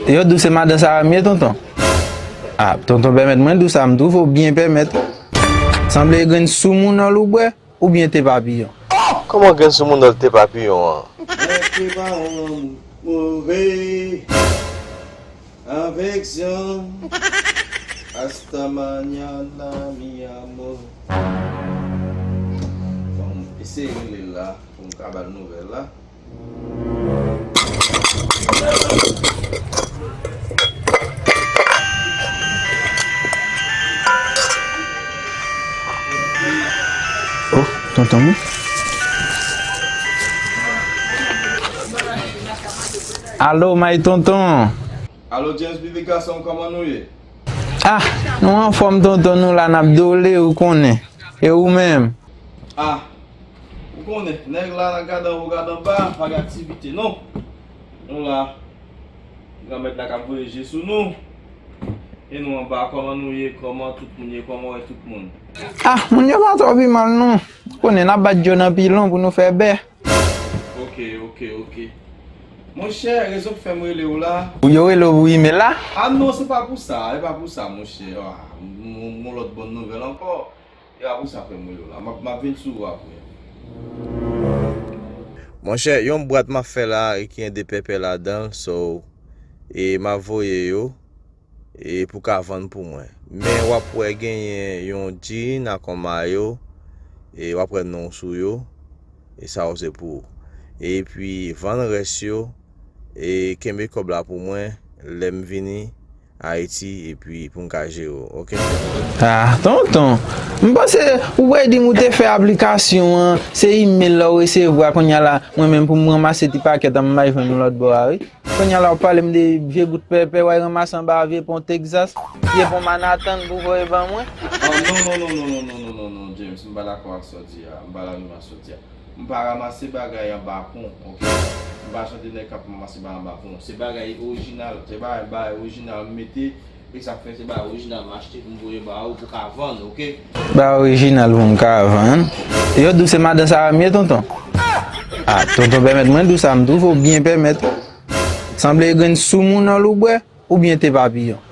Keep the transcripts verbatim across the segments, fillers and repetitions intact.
Yo di w se madan Sara m ye, tonton? Ah, tonton, pèmèt mwen di w sa, m twouve w byen pèmèt. Sanble e grenn soumounòl ou bwè, oubyen te papiyon? Kòman grenn soumounòl te papiyon an? Mwen te ba w lanmou move avèk zan. Hasta mañana, mi amor. Bon, eseye rele l la pou m ka ba l nouvèl la. Oh, tonton mwen. Alo, may tonton. Alo, James Billy Garçon, kòman nou ye? Ah, nou anfòm, tonton, nou la, n ap dole, ou konnen. E ou menm? Ah, ou konnen, nèg la nan gad anwo, gad anba, pa gen aktivite, non. Nou la, Granmèt la k ap voye je sou nou. E nou anba, kòman nou ye, kòman tout moun ye, kòman w wè tout moun? Ah, moun yo pa twò pi mal, non. Ou konnen, n ap bat djò nan pilon pou nou fè bè. Ok, ok, ok. Monchè, rezon k fè m rele w la. Ou yo rele w pou imèl la? Ah non, se pa pou sa, se pa pou sa, monchè. Ah, m, m, m, yon lòt bòn nouvèl ankò. E pa pou sa k fè m rele w la. M ap, m ap vin sou ou apre. Monchè, yon bwat m ap fè la e ki gen de pèpè ladan l, so, e m ap voye yo. E pou ka vann pou mwen. Men w ap wè genyen yon djin ak yon mayo, e w ap wè non w sou yo, e sa yo se pou ou. Epi vann rès yo, e kenbe kòb la pou mwen, lè m vini Ayiti, epi pou m ka jere w, oke? Ah, tonton, m panse ou pral di m ou te fè aplikasyon an, se imèl la ou resevwa, kounye a la, mwen menm pou m ranmase ti pakèt an, m bay jwenn ou lòt bò a, wi. Kounye a la, w ap pale m de vye bout pèpè w al ranmase anba vye pon Texas, vye pon Manhattan pou voye ban mwen? Oh, non, non, non, James, m pa dakò ak sa w di a, m pa dakò ak sa w di a. M pa ranmase bagay anba pon, oke? M pa jan de nèg k ap ranmase bagay anba pon. Se bagay orijinal, se bagay, bagay orijinal m mete, e sa k fè se bagay orijinal m achte pou m voye ba ou pou ka vann, oke? Bagay orijinal pou m ka vann? Yo di w se madan Sara m ye, tonton? Ah, tonton, pèmèt mwen di w sa, m twouve w byen pèmèt. Sanble e grenn soumounòl ou bwè, oubyen te papiyon?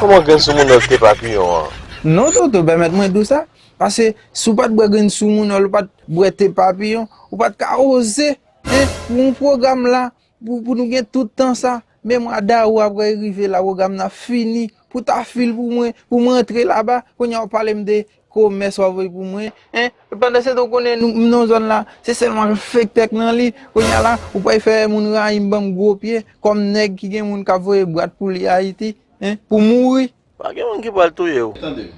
Kòman grenn soumounòl te papiyon an? Non, tonton, pèmèt mwen di w sa. Paske si w pa t bwè grenn soumounòl, ou pa t bwè te papiyon, ou pa t ka oze, en, pou yon pwogram la, pou, pou nou gen tout tan sa. Men mwa dawou a pral rive la, pwogram nan fini. Pou ta fil pou mwen, pou mwen antre laba, kounye a w pale m de komès w ap voye pou mwen, en? Pandan se tan w konnen nou, m nan zòn la, se sèlman fake tèk nan li. Kounye a la, ou pral fè moun rayi m, ban m gwo pye, kòm nèg ki gen moun k ap voye bwat pou li Ayiti, en, pou mouri. Pa gen moun ki pral touye w. Tande,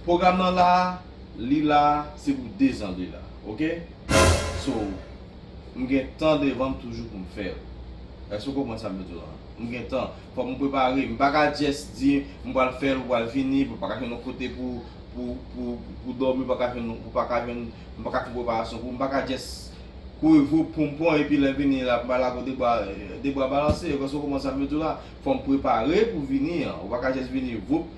pwogram nan la, li la, se pou dezan li la, oke? So, m gen tan devan m toujou pou m fè l. Èske w konprann sa m vle di w la? M gen tan. Fòk m prepare. M pa ka just di m pral fè l, ou pral vini, ou pa ka jwenn yon kote pou, pou, pou, pou dòmi, ou pa ka jwenn, ou pa ka jwenn, m pa ka fè preparasyon pou, m pa ka just kouri voup pou m pran, epi lè m vini la, m pa lage w de bra, de bra balanse. Èske w konprann sa m vle di w la? Fò m prepare pou vini an. Ou pa ka just vini voup.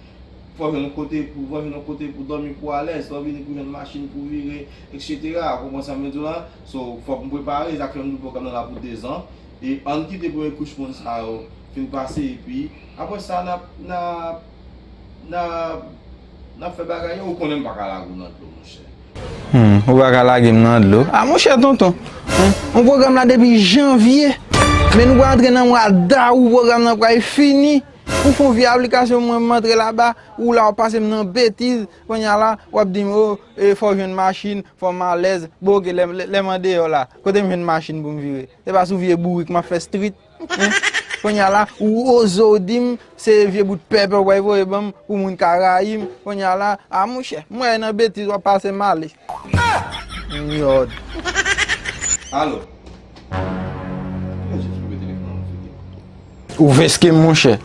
Fò w jwenn yon kote pou, fò w jwenn yon kote pou dòmi, pou alèz. Fò w vini pou jwenn machin pou vire, etsetera. Ou konprann sa m vle di w la? So, fòk m prepare, sa k fè m di w pwogram nan la pou dezan. E ann kite premye kouch moun sa yo fin pase, epi apre sa, n ap, n ap, n ap, n ap fè bagay yo. Ou konnen m pa ka lage w nan dlo, monchè. Hmm, ou pa ka lage m nan dlo. A, monchè, tonton. Hmm, yon pwogram la depi janvye. Men nou pral antre nan mwa dawou, pwogram nan pral fini. Ou fè yon vye aplikasyon, mwen, m antre laba, ou la, w ap pase m nan betiz. Kounye a la, w ap di m, o, e, fò w jwenn machin, fò m alèz. Bon, oke, lè, lè, lè m andeyò la, kote m jwenn machin pou m vire? Se pa sou vye bourik m ap fè street? Hein? Kounye a la, ou oze w di m, se vye bout pèpè w pral voye ban m pou moun ka rayi m. Kounye a la, a, monchè, m wè nan betiz w ap pase m ale. Miyòd. Alo. Yo jis koupe telefòn nan figi m. Ou veske m, monchè.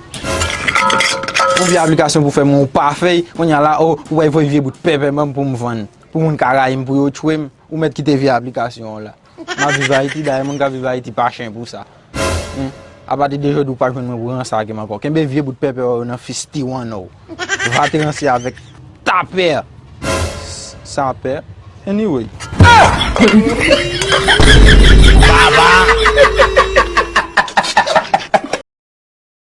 Yon vye aplikasyon pou fè mwen, ou pa fè l. Kounye a la, o, ou pral voye vye bout pèpè ban m pou m vann. Pou moun ka rayi m, pou yo tchwe m. Ou mèt kite vye aplikasyon an la. M ap viv Ayiti, dayè moun k ap viv Ayiti pa chen pou sa. Hein? Apati de jodi, ou pa jwenn mwen pou ranse ak m ankò. Kenbe vye bout pèpè w yo nan fistiwonn w. Va te ranse avèk tapè. Sapè. Anyway. Baba!